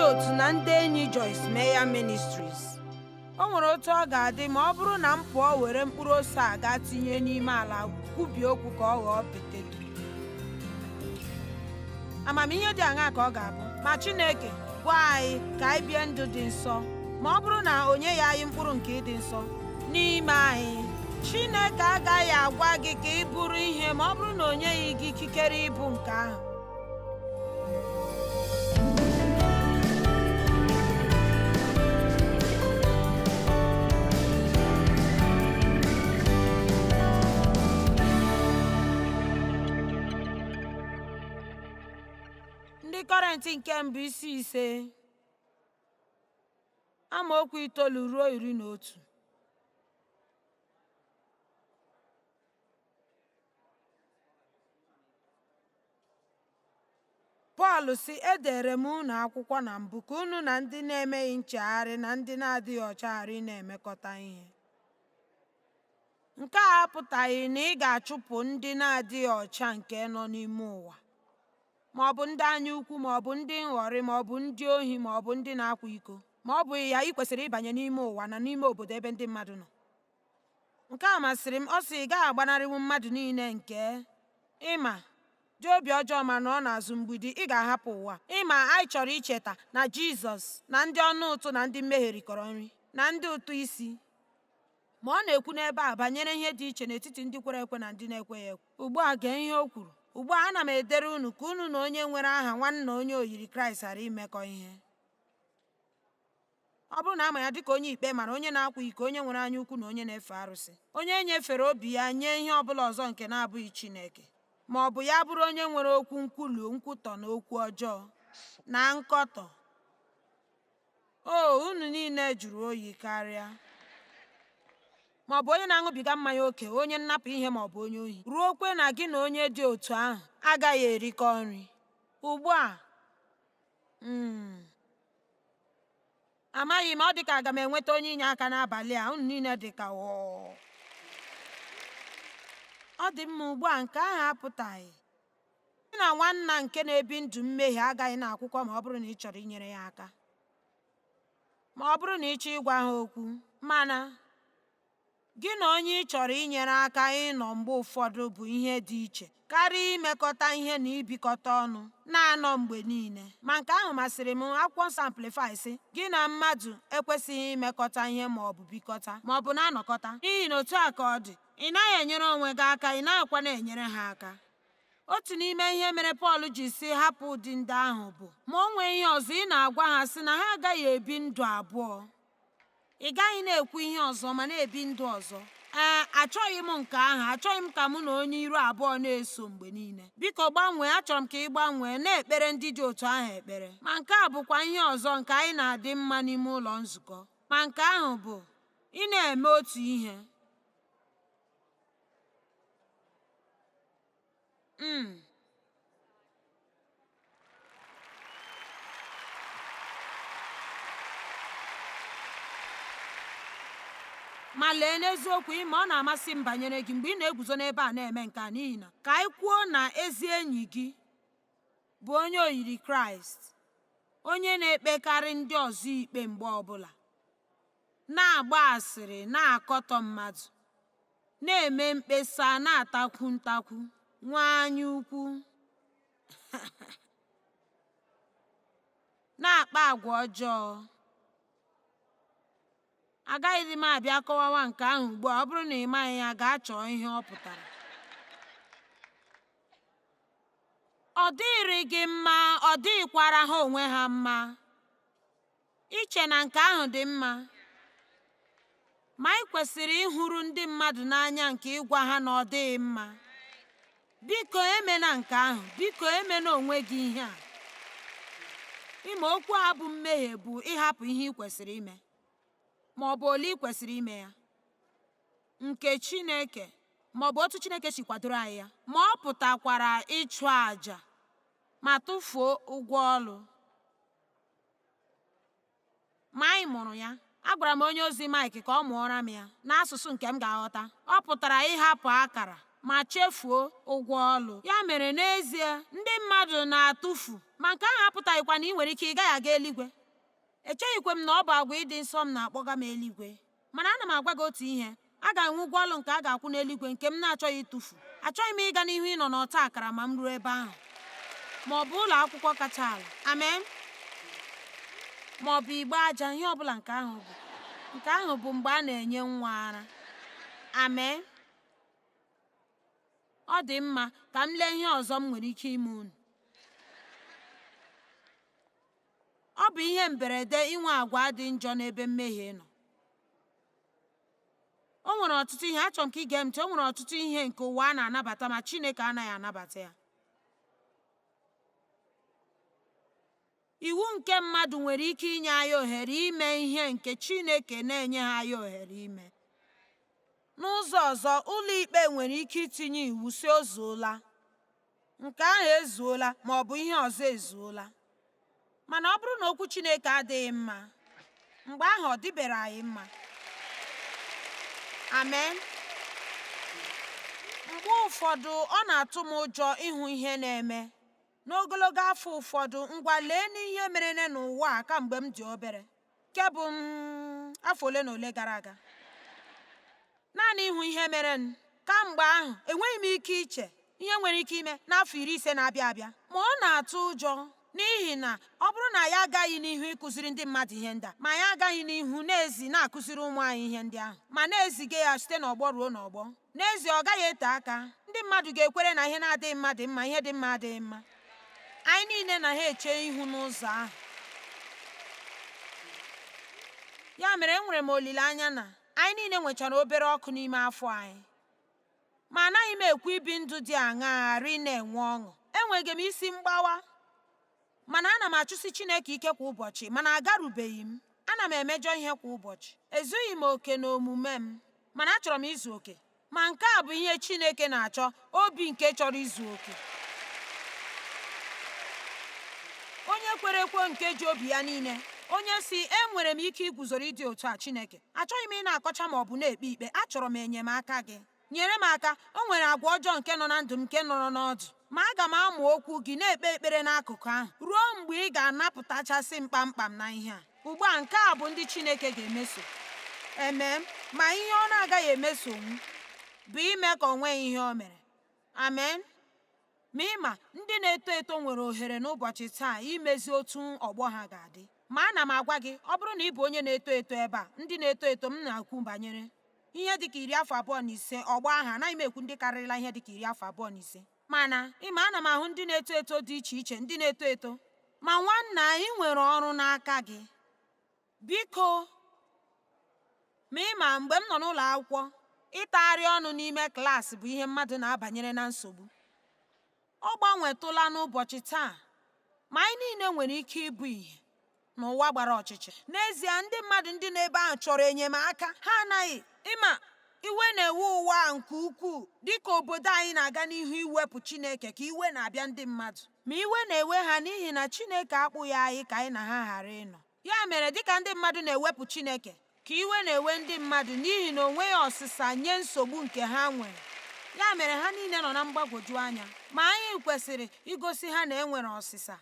otu na ndị enyi Joyce Meyer Ministries. O nwere otu ọ ga-adị ma ọ bụrụ na m pụọ were mkpụrụ ose a gaa tinye n'ime ala kwubie okwu ka ọ ghọọ poteto. Amamihe dị aṅaa ka ọ ga-abụ ma Chineke gwa anyị ka anyị bie ndụ dị nsọ ma ọ bụrụ na o nyeghị anyị mkpụrụ nke ịdị nsọ n'ime anyị? Chineke agaghị agwa gị ka ị bụrụ ihe ma ọ bụrụ na o nyeghị gị ikikere ịbụ nke ahụ. Ndị Kọrịntị nke mbụ isi 5 amaokwu 9 ruo 11. Pọl sị, Edeere m unu akwụkwọ na mbụ ka unu na ndị na-emeghị nchegharị na ndị na-adịghị ọcha ghara ịna-emekọta ihe. Nke a apụtaghị na ị ga-achụpụ ndị na-adịghị ọcha nke nọ n'ime ụwa, ma ọ bụ ndị anya ukwu, ma ọ bụ ndị nghọrị, ma ọ bụ ndị ohi, ma ọ bụ ndị na-akwa iko. Ma ọ bụghị ya, ị kwesịrị ịbanye n'ime ụwa na n'ime obodo ebe ndị mmadụ nọ. Nke a masịrị m. Ọ sị, ị gaghị agbanarịnwu mmadụ niile nke ị ma dị obi ọjọọ ma nọ n'azụ mgbidi. Ị ga-ahapụ ụwa. Ị ma, anyị chọrọ icheta na Jizọs na ndị ọna ụtụ na ndị mmehie rikọrọ nri, na ndị ụtụ isi. Ma ọ na-ekwu n'ebe a banyere ihe dị iche n'etiti ndị kwere ekwe na ndị na-ekweghị ekwe. Ugbu a gee ihe o kwuru. Ugbu a ana m edere unu ka unu na onye nwere aha nwanna onye oyiri Kraịst ghara imekọ ihe. Ọ bụrụ na a ma ya dịka onye ikpe mara, onye na-akwa iko, onye nwere anya ukwu na onye na-efe arụsị, onye nyefere obi ya nye ihe ọ bụla ọzọ nke na-abụghị Chineke, ma ọ bụ ya bụrụ onye nwere okwu nkwulu, nkwutọ na okwu ọjọọ na nkọtọ. O, unu niile jụrụ oyi karịa. Ma ọ bụ onye na-aṅụbiga mmanya oke, onye nnapụ ihe ma ọ bụ onye ohi, ruokwe na gị na onye dị otu ahụ agaghị erikọ nri. Ugbu a, amaghị m, ọ dị ka aga m enweta onye inye aka n'abalị a. Unu niile dị ka ọ dị mma ugbu a, nke ahụ apụtaghị gị na nwanna nke na-ebi ndụ mmehie agaghị na-akwụkwọ ma ọ bụrụ na ị chọrọ inyere ya aka, ma ọ bụrụ na ị chọọ ịgwa ha okwu. Mana gị na onye ị chọrọ inyere aka ịnọ mgbe ụfọdụ bụ ihe dị iche karịa imekọta ihe na ibikọta ọnụ na-anọ mgbe niile. Ma nke ahụ masịrị m. Akwụkwọ Nsọ Amplify sị, gị na mmadụ ekwesịghị imekọta ihe ma ọ bụ bikọta ma ọ bụ na-anọkọta, n'ihi na otu a ka ọ dị, ị naghị enyere onwe gị aka, ị naghịkwa na-enyere ha aka. Otu n'ime ihe mere Pọl ji sị hapụ ụdị ndị ahụ bụ ma o nwee ihe ọzọ ị na-agwa ha sị na ha agaghị ebi ndụ abụọ. Ị gaghị na-ekwu ihe ọzọ ma na-ebi ndụ ọzọ. Ee, achọghị m nke ahụ. Achọghị m ka mụ na onye iru abụọ na-eso mgbe niile. Biko gbanwee, achọrọ m ka ị gbanwee, na-ekpere ndị dị otu ahụ ekpere. Ma nke a bụkwa ihe ọzọ nke anyị na-adị mma n'ime ụlọ nzukọ. Ma nke ahụ bụ ị na-eme otu ihe. Ma lee, n'eziokwu, ị ma ọ na-amasị m banyere gị mgbe ị na-eguzo n'ebe a na-eme nke a, n'ihi na ka anyị kwuo na ezi enyi gị bụ onye oyiri Kraịst, onye na-ekpekarị ndị ọzọ ikpe mgbe ọbụla, na-agba asịrị, na-akọtọ mmadụ, na-eme mkpesa, na-atakwu ntakwu, nwee anya ukwu, na-akpa agwa ọjọọ. Agaghịdị m abịa kọwawa nke ahụ ugbu a. Ọ bụrụ na ị maghị ya, gaa chọọ ihe ọ pụtara. Ọ dịrị gị mma, ọ dịghịkwara ha onwe ha mma. Iche na nke ahụ dị mma. Ma ị kwesịrị ịhụrụ ndị mmadụ n'anya nke ịgwa ha na ọ dịghị mma. Biko emena nke ahụ. Biko emena onwe gị ihe a. Ịma okwu a bụ mmehie bụ ịhapụ ihe ị kwesịrị ime, ma ọ bụ ole ị kwesịrị ime ya, nke Chineke, ma ọ bụ otu Chineke si kwadoro anyị ya. Ma ọ pụtakwara ịchụ àjà ma tụfuo ụgwọ ọlụ. Ma anyị mụrụ ya. Agwara m onye ozi Mike ka ọ mụọra m ya n'asụsụ nke m ga-aghọta. Ọ pụtara ịhapụ akara ma chefuo ụgwọ ọlụ. Ya mere, n'ezie, ndị mmadụ na-atụfu, ma nke ahụ apụtaghịkwa na ị nwere ike ị gaghị aga eluigwe. Echeghịkwa m na ọ bụ agwa ịdị nsọ m na-akpọga m eluigwe. Mana ana m agwa gị otu ihe, a ga-enwe ụgwọ ọlụ nke a ga-akwụ n'eluigwe nke m na-achọghị ịtụfu. Achọghị m ịga n'ihu ịnọ n'ọta akara ma m ruo ebe ahụ, ma ọ bụ ụlọ akwụkwọ kacha ala. Amen. Ma ọ bụ igbe aja, ihe ọ bụla nke ahụ bụ. Nke ahụ bụ mgbe a na-enye nwa ara. Amen. Ọ dị mma, ka m lee ihe ọzọ m nwere ike ime unu. Ọ bụ ihe mberede inwe agwa dị njọ n'ebe mmehie nọ. O nwere ọtụtụ ihe, achọrọ m ka ị gee m ntị, o nwere ọtụtụ ihe nke ụwa a na-anabata ma Chineke anaghị anabata ya. Iwu nke mmadụ nwere ike inye anyị ohere ime ihe nke Chineke na-enyeghị anyị ohere ime. N'ụzọ ọzọ, ụlọikpe nwere ike itinye iwu sị o zuola, nke ahụ ezuola ma ọ bụ ihe ọzọ ezuola. Mana ọ bụrụ na okwu Chineke adịghị mma, mgbe ahụ ọ dịbere anyị mma. Amen. Mgbe ụfọdụ ọ na-atụ m ụjọ ịhụ ihe na-eme. N'ogologo afọ ụfọdụ, ngwa lee n'ihe merene n'ụwa a kamgbe m dị obere, nke bụ afọ ole na ole gara aga. Naanị ịhụ ihe merenụ kamgbe ahụ, enweghị m ike iche ihe nwere ike ime n'afọ 50 na-abịa abịa. Ma ọ na-atụ ụjọ n'ihi na ọ bụrụ na anyị agaghị n'ihu ịkụziri ndị mmadụ ihe ndị a, ma anyị agaghị n'ihu na-ezi na-akụziri ụmụ anyị ihe ndị ahụ, ma na-eziga ya site n'ọgbọ ruo n'ọgbọ, n'ezie ọ gaghị ete aka. Ndị mmadụ ga-ekwere na ihe na-adịghị mma dị mma, ihe dị mma adịghị mma. Anyị niile na ha eche ihu n'ụzọ ahụ. Ya mere enwere m olileanya na anyị niile nwechara obere ọkụ n'ime afọ anyị. Ma anaghị m ekwu ibi ndụ dị aṅaa ghara ị na-enwe ọṅụ. Enweghị m isi mgbawa, mana ana m achụsi Chineke ike kwa ụbọchị, mana agarubeghị m. Ana m emejọ ihe kwa ụbọchị. Ezughị m oke n'omume m, mana achọrọ m izu oke. Ma nke a bụ ihe Chineke na-achọ, obi nke chọrọ izu oke. Onye kwere ekwe nke ji obi ya niile, onye sị, enwere m ike iguzoro ịdị otu a, Chineke. Achọghị m ị na-akọcha ma ọ bụ na-ekpe ikpe, achọrọ m enyemaka gị. Nyere m aka, o nwere agwa ọjọọ nke nọ na ndụ m nke nọrọ n'ọdụ, ma aga m amụ okwu gị na-ekpe ekpere n'akụkụ ahụ ruo mgbe ị ga-anapụtachasị m kpamkpam na ihe a. Ugbu a, nke a bụ ndị Chineke ga-emeso. Amen. Ma ihe ọ na-agaghị emesonwu bụ ime ka o nweghị ihe o mere. Amen. Ma ị ma, ndị na-eto eto nwere ohere n'ụbọchị taa imezi otu ọgbọ ha ga-adị. Ma ana m agwa gị, ọ bụrụ na ị bụ onye na-eto eto ebe a, ndị na-eto eto m na-ekwu banyere ihe dị ka 25 ọgbọ ahụ, anaghị m ekwu ndị karịrịla ihe dị ka 25. Mana, ị ma, ana m ahụ ndị na-eto eto dị iche iche, ndị na-eto eto. Ma nwanna, ị nwere ọrụ n'aka gị. Biko, ma ị ma, mgbe m nọ n'ụlọ akwụkwọ, ịtagharị ọnụ n'ime klaasị bụ ihe mmadụ na-abanyere na nsogbu. Ọ gbanwetụla n'ụbọchị taa, ma anyị niile nwere ike ịbụ ìhè n'ụwa gbara ọchịchịrị. N'ezie, ndị mmadụ ndị nọ ebe ahụ chọrọ enyemaka. Ha anaghị, ị ma, iwe na-ewe ụwa a nke ukwuu dịka obodo anyị na-aga n'ihu iwepụ Chineke ka iwe na-abịa ndị mmadụ. Ma iwe na-ewe ha n'ihi na Chineke akpụghị anyị ka anyị na ha ghara ịnọ. Ya mere, dịka ndị mmadụ na-ewepụ Chineke, ka iwe na-ewe ndị mmadụ n'ihi na o nweghị ọsịsa nye nsogbu nke ha nwere. Ya mere, ha niile nọ na mgbagwoju anya. Ma anyị kwesịrị igosi ha na e nwere ọsịsa.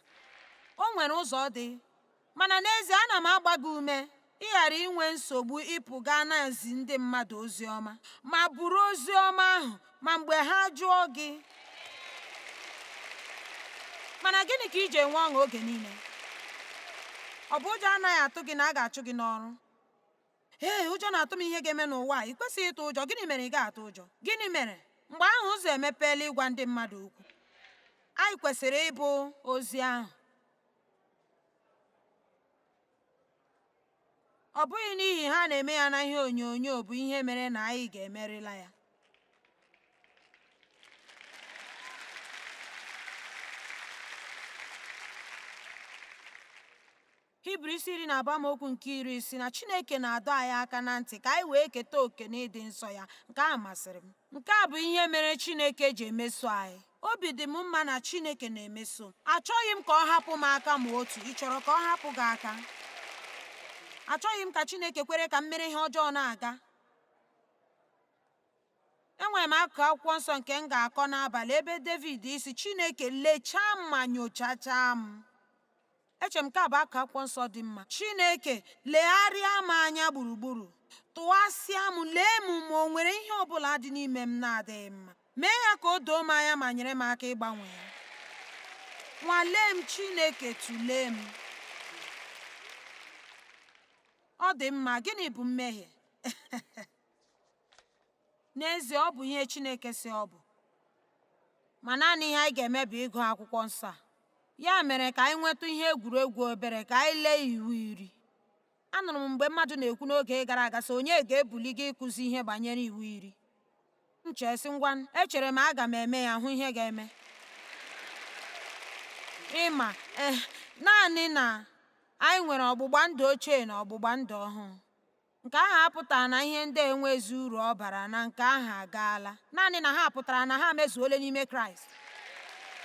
O nwere ụzọ dị. Mana n'ezie, ana m agba gị ume ịghara inwe nsogbu ịpụ gaa na-ezi ndị mmadụ ozi ọma, ma buru ozi ọma ahụ ma mgbe ha jụọ gị. Mana gịnị ka i ji enwe ọṅụ oge niile? Ọ bụ ụjọ anaghị atụ gị na a ga-achụ gị n'ọrụ? Ee, ụjọ na-atụ m ihe ga-eme n'ụwa a. Ị kwesịghị ịtụ ụjọ. Gịnị mere ị gaghị atụ ụjọ? Gịnị mere? Mgbe ahụ ụzọ emepeela ịgwa ndị mmadụ okwu. Anyị kwesịrị ịbụ ozi ahụ. Ọ bụghị n'ihi ha na-eme ya na ihe onyonyo bụ ihe mere na anyị ga-emerịla ya. Hibru isi 12 amaokwu nke 10 sị na Chineke na-adọ anyị aka na ntị ka anyị wee keta oke n'ịdị nsọ ya. Nke ahụ masịrị m. Nke a bụ ihe mere Chineke ji emeso anyị. Obi dị m mma na Chineke na-emeso m. Achọghị m ka ọ hapụ m aka ma otu. Ị chọrọ ka ọ hapụ gị aka? Achọghị m ka Chineke kwere ka m mere ihe ọjọọ na-aga. Enwere m akụkụ akwụkwọ nsọ nke m ga-akọ n'abalị ebe Devid sị Chineke lechaa m ma nyochachaa m. Eche m nke a bụ akụkụ akwụkwọ nsọ dị mma. Chineke, legharịa m anya gburugburu, tụwasịa m, lee m ma o nwere ihe ọ bụla dị n'ime m na-adịghị mma. Mee ya ka o doo m anya ma nyere m aka ịgbanwe ya. Nwalee m Chineke, tụlee m. Ọ dị mma, gịnị bụ mmehie? N'ezie, ọ bụ ihe Chineke sị ọ bụ. Ma naanị ihe anyị ga-eme bụ ịgụ akwụkwọ nsọ a. Ya mere ka anyị nwetụ ihe egwuregwu obere ka anyị lee iwu iri. Anụrụ m mgbe mmadụ na-ekwu n'oge gara aga sị onye ga-ebuli gị ịkụzi ihe banyere iwu iri. M chee sị ngwa echere m aga m eme ya hụ ihe ga-eme. Ịma eh naanị na anyị nwere ọgbụgba ndụ ochie na ọgbụgba ndụ ọhụụ. Nke ahụ apụtaghị na ihe ndị a enweghịzi uru ọ bara na nke ahụ agaala. Naanị na ha pụtara na ha emezuola n'ime Kraịst.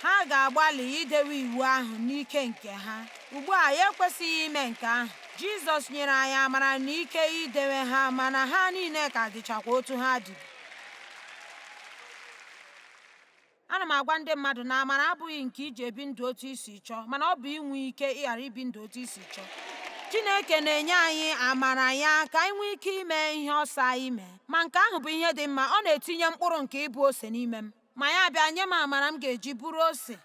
Ha ga-agbalị idewe iwu ahụ n'ike nke ha. Ugbu a, ya ekwesịghị ime nke ahụ. Jizọs nyere anyị amara na ike idewe ha mana ha niile ka dịchakwa otu ha dịbu. Ana m agwa ndị mmadụ na amara abụghị nke iji ebi ndụ otu i si chọọ, mana ọ bụ inwe ike ịghara ibi ndụ otu i si chọọ. Chineke na-enye anyị amara ya ka anyị nwee ike ime ihe ọ sị anyị mee. Ma nke ahụ bụ ihe dị mma, ọ na-etinye mkpụrụ nke ịbụ ose n'ime m. Ma ya bịa nye m amara m ga-eji bụrụ ose.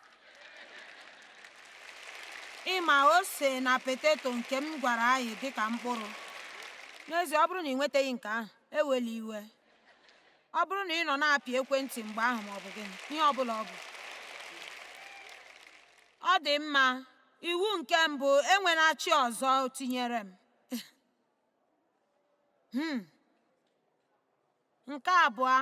Ịma ose na peteto nke m gwara anyị dịka mkpụrụ. N'ezie, ọ bụrụ na ị nwetaghị nke ahụ, ewela iwe. Ọ bụrụ na ị nọ na-apị ekwentị mgbe ahụ ma ọ bụ gịnị, ihe ọ bụla ọ bụ. Ọ dị mma, iwu nke mbụ, enwela chi ọzọ tinyere m. Hmm. Nke abụọ,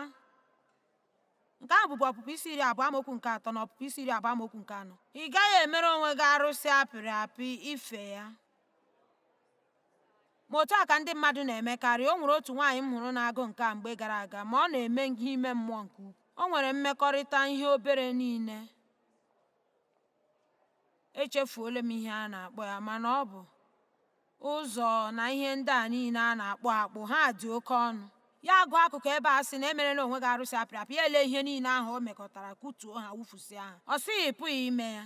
nke ahụ bụbu ọpụpụ isi 20 amaokwu nke atọ na ọpụpụ isi 20 amaokwu nke anọ. Ị gaghị emere onwe gị arụsị apịrị apị ife ya. Ma otu a ka ndị mmadụ na-emekarị. O nwere otu nwaanyị m hụrụ na-agụ nke a mgbe gara aga, ma ọ na-eme ihe ime mmụọ nke ukwuu. O nwere mmekọrịta ihe obere niile. Echefuola m ihe a na-akpọ ya, mana ọ bụ ụzọ na ihe ndị a niile a na-akpụ akpụ, ha dị oke ọnụ. Ya gụọ akụkụ ebe a sị na emerela onwe gị arụsị apịrị apị, ya ele ihe niile ahụ o mekọtara kụtuo ha wụfusịa ha. Ọ sịghị ị pụghị ime ya.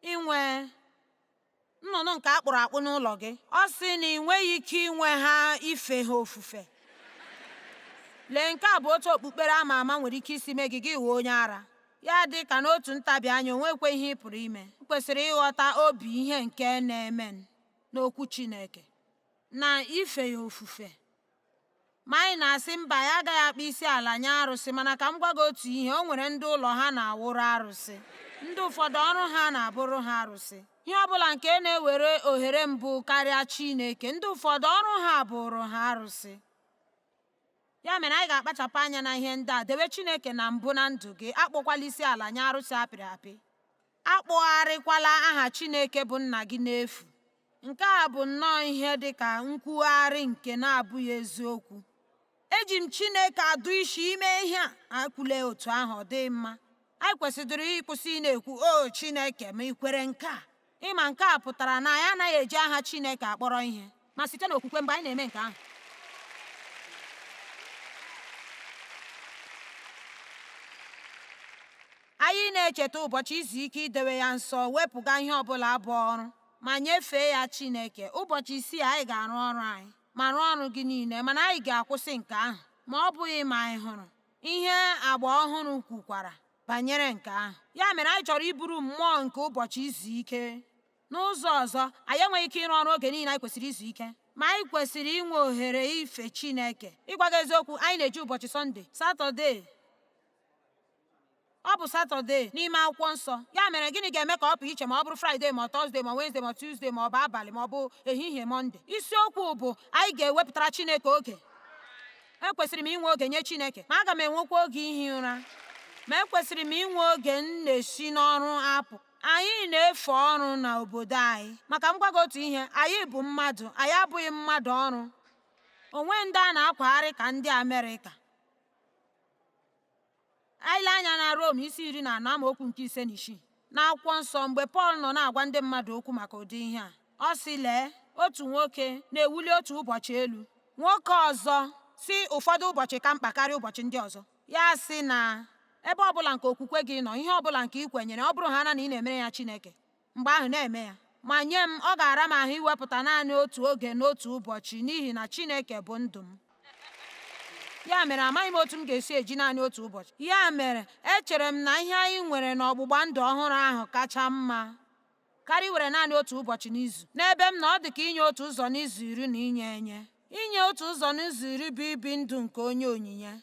Inwe nnụnụ nke a kpụrụ akpụ n'ụlọ gị. Ọ sị na ị nweghị ike inwe ha ife ha ofufe. Lee, nke a bụ otu okpukpere ama ama nwere ike isi mee gị gị ghọọ onye ara. Ya dị ka n'otu ntabi anya o nwekwa ihe ị pụrụ ime. Ị kwesịrị ịghọta obi ihe nke na-eme n'okwu Chineke na ife ya ofufe. Ma anyị na-asị mba, ya agaghị akpọ isi ala nye arụsị, mana ka m gwa gị otu ihe, o nwere ndị ụlọ ha na-awụrụ arụsị. Ndị ụfọdụ ọrụ ha na-abụrụ ha arụsị. Ihe ọ bụla nke na-ewere ohere mbụ karịa Chineke, ndị ụfọdụ ọrụ ha bụrụ ha arụsị. Ya mere anyị ga-akpachapụ anya na ihe ndị a, dewe Chineke na mbụ na ndụ gị, akpọkwala isi ala nye arụsị apịrị apị. Akpọgharịkwala aha Chineke bụ nna gị n'efu. Nke a bụ nnọọ ihe dị ka nkwugharị nke na-abụghị eziokwu. Eji m Chineke adụ isi ime ihe a. Akwule otu ahụ, ọ dịghị mma. Anyị kwesịdịrị ịkwụsị ị na-ekwu, O Chineke, ma ị kwere nke a? Ịma nke a pụtara na anyị anaghị eji aha Chineke akpọrọ ihe. Ma site n'okwukwe mgbe anyị na-eme nke ahụ, anyị na-echeta ụbọchị izu ike idewe ya nsọ, wepụga ihe ọbụla bụ ọrụ, ma nyefee ya Chineke. Ụbọchị isii anyị ga-arụ ọrụ anyị, ma rụọ ọrụ gị niile, mana anyị ga-akwụsị nke ahụ, ma ọ bụghị ma anyị hụrụ ihe agba ọhụrụ kwukwara banyere nke ahụ. Ya mere anyị chọrọ iburu mmụọ nke ụbọchị izu ike. N'ụzọ ọzọ, anyị enweghị ike ịrụ ọrụ oge niile anyị kwesịrị izu ike, ma anyị kwesịrị inwe ohere ife Chineke. Ịgwa gị eziokwu, anyị na-eji ụbọchị Sọnde, Satọde, ọ bụ Satọde n'ime akwụkwọ nsọ. Ya mere, gịnị ga-eme ka ọ pụ iche ma ọ bụrụ Fraịde ma ọ Tọzdee ma Wenezdee ma Tuzdee ma ọ bụ abalị ma ọ bụ ehihie Mọnde? Isiokwu bụ anyị ga-ewepụtara Chineke oge. Ekwesịrị m inwe oge nye Chineke, ma aga m enwekwa oge ihi ụra. Ma ekwesịrị m inwe oge m na-esi n'ọrụ apụ. Anyị na-efe ọrụ n'obodo anyị. Maka m gwa gị otu ihe, anyị bụ mmadụ, anyị abụghị mmadụ ọrụ. Onwe ndị a na-akwagharị ka ndị Amerịka. Anyị lee anya na Rom isi 14 amaokwu nke 5 na 6 n'akwụkwọ nsọ mgbe Pọl nọ na-agwa ndị mmadụ okwu maka ụdị ihe a, ọ sị lee otu nwoke na-ewuli otu ụbọchị elu, nwoke ọzọ sị ụfọdụ ụbọchị ka mkpa karịa ụbọchị ndị ọzọ. Ya sị na ebe ọ bụla nke okwukwe gị nọ, ihe ọ bụla nke ị kwenyere, ọ bụrụ ha na ị na-emere ya Chineke, mgbe ahụ na-eme ya. Ma nye m, ọ ga-ara m ahụ iwepụta naanị otu oge n'otu ụbọchị n'ihi na Chineke bụ ndụ m. Ya mere, amaghị m otu m ga-esi eji naanị otu ụbọchị. Ya mere, echere m na ihe anyị nwere n'ọgbụgba ndụ ọhụrụ ahụ kacha mma karịa iwere naanị otu ụbọchị n'izu. N'ebe m nọ, ọ dị ka inye otu ụzọ n'izu iri na inye enye. Inye otu ụzọ n'ụzọ iri bụ ibi ndụ nke onye onyinye.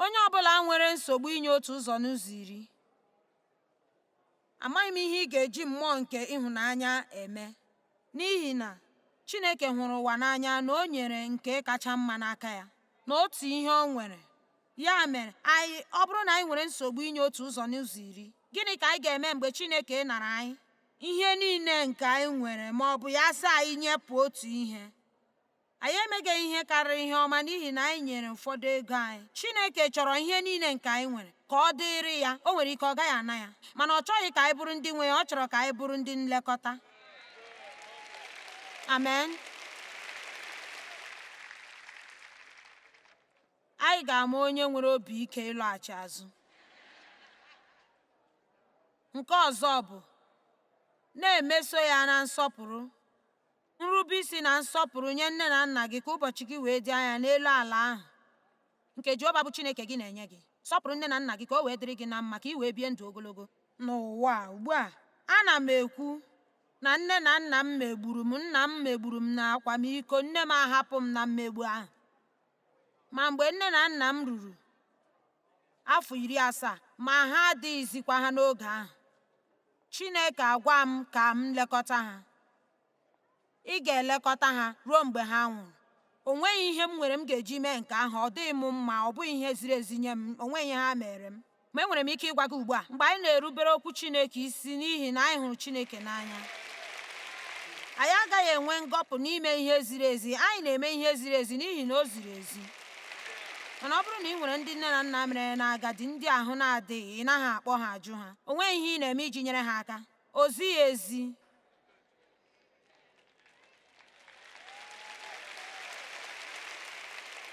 Onye ọ bụla nwere nsogbu inye otu ụzọ n'ụzọ iri, amaghị m ihe ị ga-eji mmụọ nke ịhụnanya eme, n'ihi na Chineke hụrụ ụwa n'anya na o nyere nke kacha mma n'aka ya, na otu ihe o nwere. Ya mere, anyị ọ bụrụ na anyị nwere nsogbu inye otu ụzọ n'ụzọ iri, gịnị ka anyị ga-eme mgbe Chineke nara anyị ihe niile nke anyị nwere ma ọ bụ ya sị anyị nyepụ otu ihe? Anyị emeghị ihe karịrị ihe ọma n'ihi na anyị nyere ụfọdụ ego anyị. Chineke chọrọ ihe niile nke anyị nwere ka ọ dịrị ya. O nwere ike ọ gaghị ana ya, mana ọ chọghị ka anyị bụrụ ndị nwe ya, ọ chọrọ ka anyị bụrụ ndị nlekọta. Amen. Anyị ga-ama onye nwere obi ike ịlọghachi azụ. Nke ọzọ bụ, na-emeso ya na nsọpụrụ, nrube isi na nsọpụrụ nye nne na nna gị ka ụbọchị gị wee dị anya n'elu ala ahụ nke Jehova bụ Chineke gị na-enye gị. Sọpụrụ nne na nna gị ka o wee dịrị gị na mma ka ị wee bie ndụ ogologo n'ụwa a. Ugbu a, ana m ekwu na nne na nna m megburu m, nna m megburu m na akwamiko, nne m ahapụ m na mmegbu ahụ. Ma mgbe nne na nna m ruru afọ 70, ma ha adịghịzikwa ha n'oge ahụ, Chineke agwa m ka m lekọta ha. Ị ga-elekọta ha ruo mgbe ha nwụrụ. O nweghị ihe m nwere m ga-eji mee nke ahụ, ọ dịghị m mma, ọ bụghị ihe ziri ezi nye m, o nweghị ihe ha mere m. Ma enwere m ike ịgwa gị ugbu a, mgbe anyị na-erubere okwu Chineke isi n'ihi na anyị hụrụ Chineke n'anya, anyị agaghị enwe ngọpụ n'ime ihe ziri ezi. Anyị na-eme ihe ziri ezi n'ihi na o ziri ezi. Mana ọ bụrụ na ị nwere ndị nne na nna mere na agadi, ndị ahụ na-adịghị, ị naghị akpọ ha ajụ ha. O nweghị ihe ị na-eme iji nyere ha aka. O zighị ezi.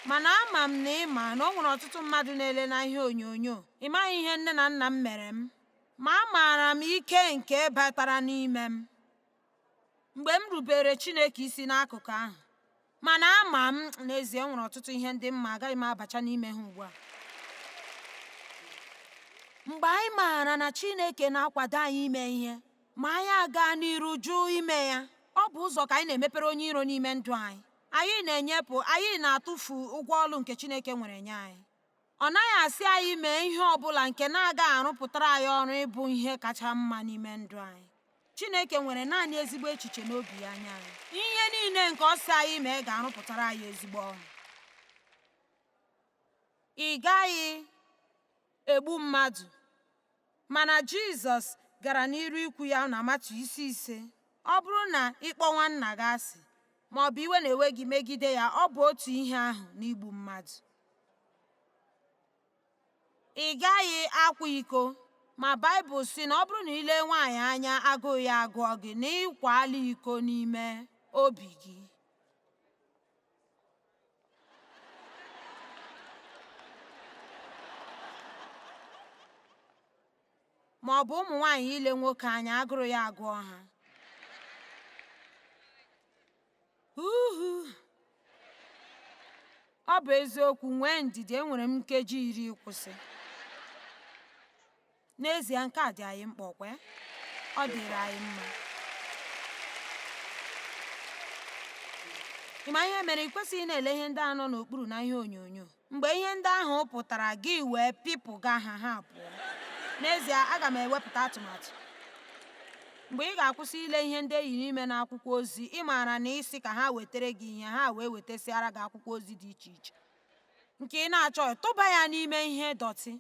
Mana ama m na ị ma na o nwere ọtụtụ mmadụ na-ele na ihe onyonyo. Ị maghị ihe nne na nna m mere m, ma amaara m ike nke batara n'ime m mgbe m rubere Chineke isi n'akụkụ ahụ. Mana ama m n'ezie e nwere ọtụtụ ihe ndị mma agaghị m abacha n'ime ha ugbu a. Mgbe anyị maara na Chineke na-akwado anyị ime ihe, ma anyị agaa n'iru jụ ime ya, ọ bụ ụzọ ka anyị na-emepere onye iro n'ime ndụ anyị. Anyị na-enyepụ, anyị na-atụfu ụgwọ ọlụ nke Chineke nwere nye anyị. Ọ naghị asị anyị mee ihe ọ bụla nke na-agaghị arụpụtara anyị ọrụ ịbụ ihe kacha mma n'ime ndụ anyị. Chineke nwere naanị ezigbo echiche n'obi ya nye anyị. Ihe niile nke ọ sị anyị mee ga-arụpụtara anyị ezigbo ọrụ. Ị gaghị egbu mmadụ. Mana Jizọs gara n'iru ikwu ya na Matiu isi 5, ọ bụrụ na ị kpọọ nwanna gị asị ma ọ bụ iwe na-ewe gị megide ya, ọ bụ otu ihe ahụ n'igbu mmadụ. Ị gaghị akwa iko, ma Baịbụl sị na ọ bụrụ na i lee nwaanyị anya agụụ ya agụọ gị na ị kwaala iko n'ime obi gị. Ma ọ bụ ụmụ nwaanyị ile nwoke anya agụrụ ya agụọ ha. Uhu. Ọ bụ eziokwu, nwee ndidi, enwere m nkeji 10 ịkwụsị. N'ezie, nke a dị anyị mkpa, ọkwa? Ọ dịrị anyị mma. Ị ma ihe mere ị kwesịghị na-ele ihe ndị a nọ n'okpuru na ihe onyonyo? Mgbe ihe ndị ahụ pụtara, gị wee pịpụga ha, ha pụọ. N'ezie, aga m ewepụta atụmatụ. Mgbe ị ga-akwụsị ile ihe ndị e yiri ime n'akwụkwọ ozi, ị maara na ị sị ka ha wetara gị ihe, ha wee wetasịara gị akwụkwọ ozi dị iche iche nke ị na-achọghị, tụba ya n'ime ihe dọtị.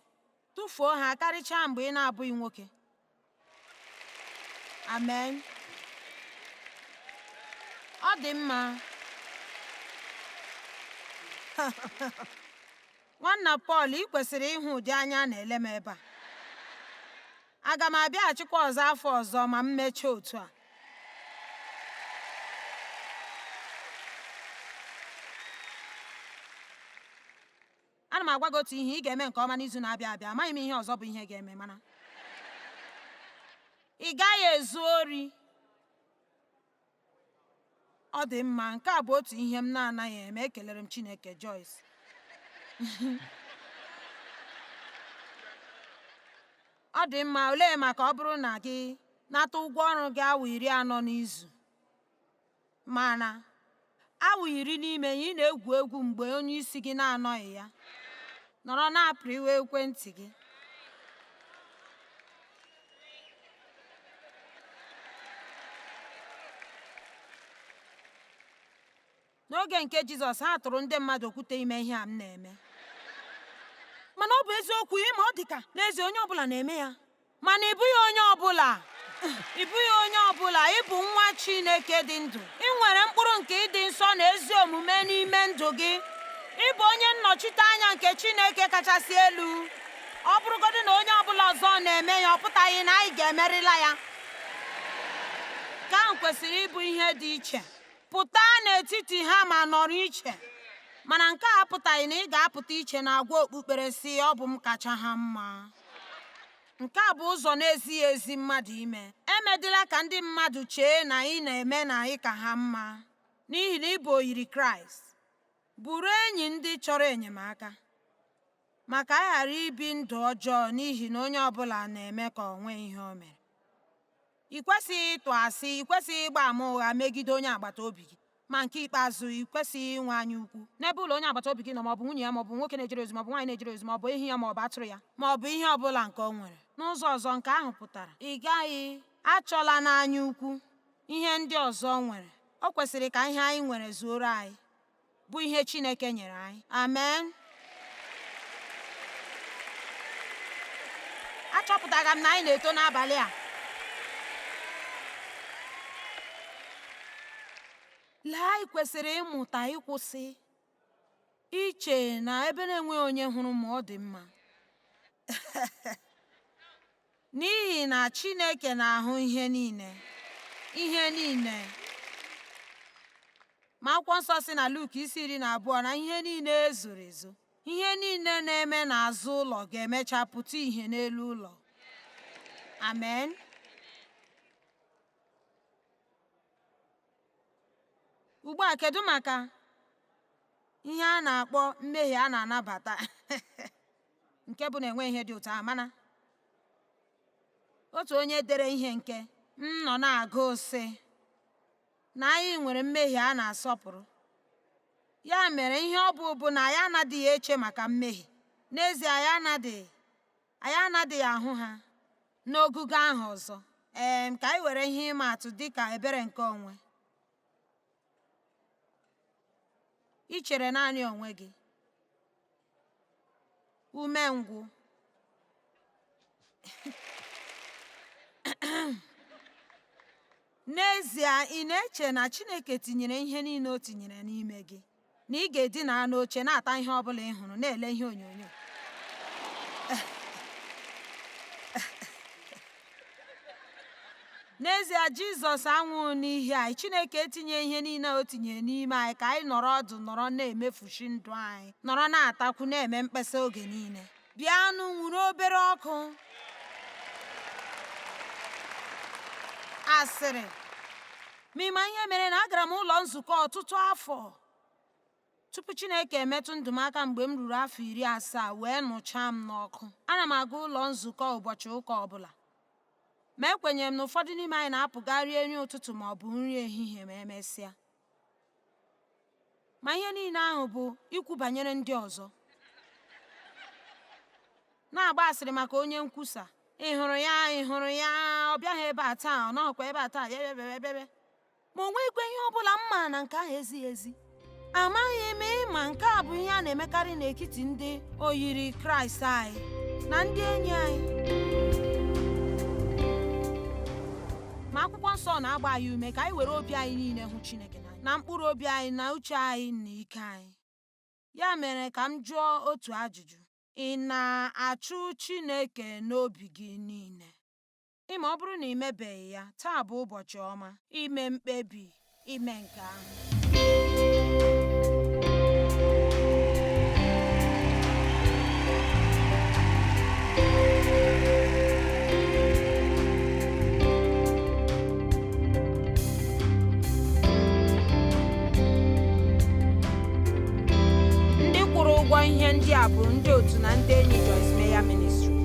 Tụfuo ha karịchaa mgbe ị na-abụghị nwoke. Amen. Ọ dị mma. Nwanna Pọl, ị kwesịrị ịhụ ụdị anya a na-ele m ebe a. Aga m abịaghachikwa ọzọ afọ ọzọ ma m mechaa otu a? Ana m agwa gị otu ihe, ị ga-eme nke ọma n'izu na-abịa abịa. Amaghị m ihe ọzọ bụ ihe ga-eme, mana ị gaghị ezu ori. Ọ dị mma, nke a bụ otu ihe m na-anaghị eme. Ekelere m Chineke, Joyce. Ọ dị mma, olee maka ọ bụrụ na gị nata ụgwọ ọrụ gị awa 40 n'izu, mana awa 10 n'ime ya ị na-egwu egwu mgbe onye isi gị na-anọghị ya, nọrọ na-apịrịwa ekwentị gị? N'oge nke Jizọs, ha tụrụ ndị mmadụ okwute ime ihe a m na-eme. Mana ọ bụ eziokwu, ịma ọ dị ka n'ezie onye ọbụla na-eme ya. Mana ị bụghị onye ọbụla. Ị bụghị onye ọbụla. Ị bụ nwa Chineke dị ndụ. Ị nwere mkpụrụ nke ịdị nsọ na ezi omume n'ime ndụ gị. Ị bụ onye nnọchite anya nke Chineke kachasị elu. Ọ bụrụgodị na onye ọbụla ọzọ na-eme ya, ọ pụtaghị na anyị ga-emerịla ya. Nke ahụ kwesịrị ịbụ ihe dị iche. Pụta n'etiti ha ma nọrọ iche. Mana nke a apụtaghị na ị ga-apụta iche na agwa okpukpere sị ọ bụ m kacha ha mma. Nke a bụ ụzọ na-ezighị ezi mmadụ ime. Emedịla ka ndị mmadụ chee na ị na-eme na ị ka ha mma n'ihi na ị bụ oyiri Kraịst. Bụrụ enyi ndị chọrọ enyemaka, ma ka a ghara ibi ndụ ọjọọ n'ihi na onye ọbụla na-eme ka o nwee ihe o mere. Ị kwesịghị ịtụ asị, ị kwesịghị ịgba ama ụgha megide onye agbata obi gị. Ma nke ikpeazụ, ị kwesịghị inwe anya ukwu n'ebe ụlọ onye agbata obi gị nọ, ma ọ bụ nwunye ya, ma ọ bụ nwoke na-ejere ozi, ma ọ bụ nwaanyị na-ejere ozi, ma ọ bụ ehi ya, ma ọ bụ atụrụ ya, ma ọ bụ ihe ọ bụla nke o nwere. N'ụzọ ọzọ, nke ahụ pụtara ị gaghị achọla n'anya ukwu ihe ndị ọzọ nwere. O kwesịrị ka ihe anyị nwere zuoro anyị, bụ ihe Chineke nyere anyị. Amen. Achọpụtara m na anyị na-eto n'abalị a. Lee, anyị kwesịrị ịmụta ịkwụsị iche na ebe na-enweghị onye hụrụ m, ọ dị mma. N'ihi na Chineke na-ahụ ihe niile, ihe niile. Ma akwụkwọ nsọ sị na Luk isi 12 na ihe niile ezoro ezo, ihe niile na-eme n'azụ ụlọ ga-emecha pụta ìhè n'elu ụlọ. Amen. Ugbu a, kedu maka ihe a na-akpọ mmehie a na-anabata nke bụ na enwe ihe dị otu ahụ? Mana otu onye dere ihe nke m nọ na-agụ sị na anyị nwere mmehie a na-asọpụrụ. Ya mere ihe ọ bụ bụ na anyị anaghị eche maka mmehie. N'ezie, anyị anadịghị ahụ ha n'ogugo ahụ ọzọ. Ee, ka anyị were ihe ịma atụ dị ka ebere nke onwe. I chere naanị onwe gị. Umengwụ. N'ezie, ị na-eche na Chineke tinyere ihe niile o tinyere n'ime gị, na ị ga-edina n'oche na-ata ihe ọ bụla ị hụrụ, na-ele ihe onyonyo? N'ezie, Jizọs anwụghị n'ihi anyị. Chineke etinye ihe niile o tinyere n'ime anyị ka anyị nọrọ ọdụ, nọrọ na-emefushi ndụ anyị, nọrọ na-atakwu, na-eme mkpesa oge niile. Bịanụ nwuru obere ọkụ. Asịrị. Ma ịma ihe mere na agara m ụlọ nzukọ ọtụtụ afọ tupu Chineke emetụ ndụ m aka mgbe m ruru afọ 70 wee nụchaa m n'ọkụ. Ana m aga ụlọ nzukọ ụbọchị ụka ọbụla. Ma ekwenyere m na ụfọdụ n'ime anyị na-apụ gaa rie nri ụtụtụ ma ọ bụ nri ehihie ma emesịa. Ma ihe niile ahụ bụ ikwu banyere ndị ọzọ. Na-agba asịrị maka onye nkwusa. Ị hụrụ ya, ị hụrụ ya, ọ bịaghị ebe a taa, ọ nọghịkwa ebe a taa, bịa. Ma o nweghịkwa ihe ọ bụla m ma na nke ahụ ezighị ezi. Amaghị m ịma nke a bụ ihe a na-emekarị n'etiti ndị oyiri Kraịst anyị na ndị enyi anyị. Ma akwụkwọ nsọ na-agba anyị ume ka anyị were obi anyị niile hụ Chineke n'anya, na mkpụrụ obi anyị, na uche anyị, na ike anyị. Ya mere ka m jụọ otu ajụjụ. Ị na-achụ Chineke n'obi gị niile? Ịma ọ bụrụ na ị mebeghị ya, taa bụ ụbọchị ọma ime mkpebi ime nke ahụ. ihe ndị a bụ ndị otu na ndị enyi Joyce Meyer Ministry.